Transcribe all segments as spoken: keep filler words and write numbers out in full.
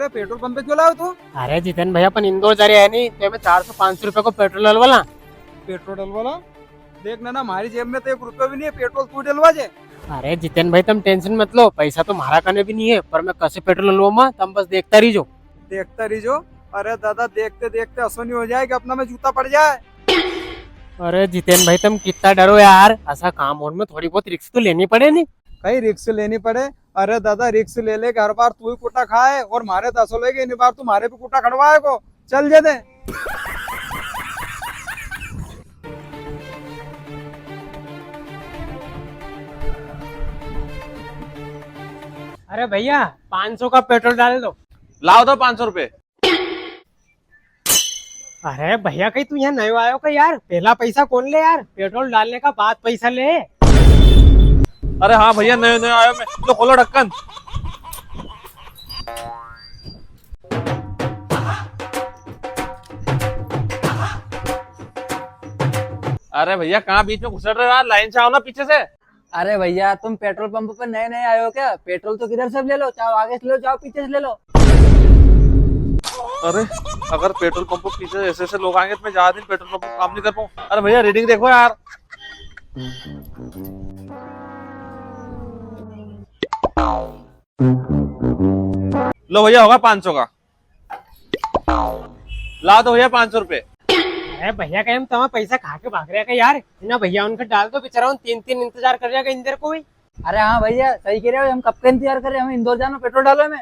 Petrol pump पे क्यों लायो तू? अरे जितेन भाई, अपन इंदौर जा रहे हैं नी, तो मैं चार सौ पाँच सौ रुपए को पेट्रोल डलवाला। पेट्रोल डलवाला? देख ना, ना, हमारी जेब में तो एक रुपया भी नहीं है, पेट्रोल तू डलवा जे। अरे जितेन भाई, तुम टेंशन मत लो, पैसा तो म्हारा कने भी नहीं है, पर मैं कसे पेट्रोल डलवाऊंगा, तुम बस देखता रही जो। देखता रही जो? अरे दादा, देखते देखते असो नहीं हो जाए कि अपना में जूता पड़ जाए। अरे जितेन भाई, तुम कितना डरो यार, ऐसा काम होने में थोड़ी बहुत रिस्क तो लेनी पड़े नी। कई रिस्क लेनी पड़े? अरे दादा, रिस्क ले ले, हर बार तू ही कुटा खाए और मारे तो असो लगे, इन बार तू मारे भी कुटा खड़वाएगो। चल जे दे। अरे भैया, पाँच सौ का पेट्रोल डाल दो। लाओ तो पाँच सौ रुपए। अरे भैया, कई तू यहाँ नयो आयो का यार? पहला पैसा कौन ले यार? पेट्रोल डालने का बाद पैसा ले। अरे हाँ भैया, नयो नयो आयो मैं। लो, खोलो ढक्कन। अरे भैया, कहाँ बीच में घुसड़ रहे हो यार? लाइन से आओ ना पीछे से। अरे भैया, तुम पेट्रोल पंप पर नए नए आए हो क्या? पेट्रोल तो किधर से भी ले लो, चाहे आगे से ले लो, चाहे पीछे से ले लो। अरे, अगर पेट्रोल पंप पर पीछे ऐसे ऐसे लोग आएंगे तो मैं ज्यादा दिन पेट्रोल पंप पर काम नहीं कर पाऊँ। अरे भैया, रीडिंग देखो यार। लो भैया, होगा पाँच सौ का। ला दो भैया पाँच सौ रुपए। अरे भैया, कई हम तुम्हारा पैसा खा के भाग रहे हैं क्या यार? ना भैया, उनका डाल दो, बेचारा उन तीन तीन इंतजार कर रहा है इंदौर को ही। अरे हाँ भैया, सही कह रहे हो, हम कब का इंतजार कर रहे हैं, हमें इंदौर जाना, पेट्रोल डालो हमें।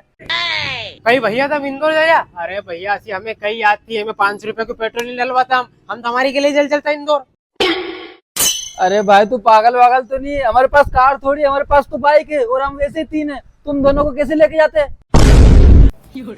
कई भैया, तुम इंदौर जा रहा? अरे भैया, असी हमें कई याद थी, हमें पाँच सौ रुपए को पेट्रोल नहीं डलवाता हम, हम तुम्हारी के लिए चल चलता इंदौर। अरे भाई, तू पागल वागल तो नहीं है? हमारे पास कार थोड़ी, हमारे पास तो बाइक है और हम वैसे ही तीन है, तुम दोनों को कैसे लेके जाते?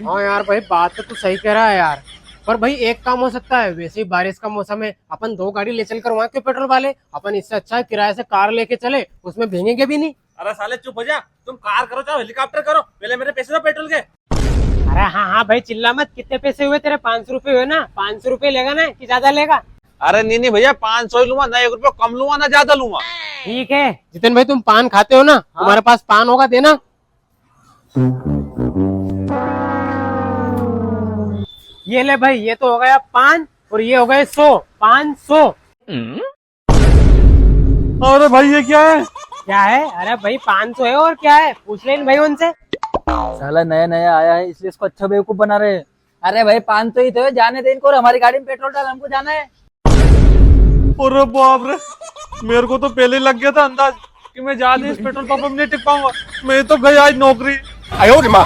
हाँ यार भाई, बात तो तू सही कह रहा है यार, पर भाई एक काम हो सकता है, वैसे ही बारिश का मौसम है, अपन दो गाड़ी ले चलकर वहाँ क्यों पेट्रोल डाले, अपन इससे अच्छा है किराए से कार लेके चले, उसमें भीगेंगे भी नहीं। अरे साले चुप हो जा, तुम कार करो चाहे हेलीकॉप्टर करो, पहले मेरे पैसे दो पेट्रोल के। अरे हाँ हाँ भाई, चिल्ला मत, कितने पैसे हुए तेरे? पाँच सौ रुपए हुए ना, पाँच सौ रुपए लेगा ना कि ज्यादा लेगा? अरे नहीं नहीं भैया, पाँच सौ ही लूंगा, ना एक रुपया कम लूंगा ना ज्यादा लूंगा। ठीक है जितेन भाई, तुम पान खाते हो ना, हाँ। तुम्हारे पास पान होगा, देना। ये ले भाई, ये तो हो गया पान और ये हो गए सौ, पाँच सौ। अरे भाई, ये क्या है? क्या है? अरे भाई, पाँच सौ है और क्या है, पूछ ले इन भाई उनसे। साला नया नया आया है, इसलिए इसको अच्छा बेवकूफ बना रहे हैं। अरे भाई, पाँच सौ ही तो है, जाने दे इनको और हमारी गाड़ी में पेट्रोल डाल, हमको जाना है। अरे बाप रे, मेरे को तो पहले ही लग गया था अंदाज कि मैं ज्यादा इस पेट्रोल पंप में नहीं टिक पाऊंगा। मैं तो गई आज नौकरी। आयो रे माँ।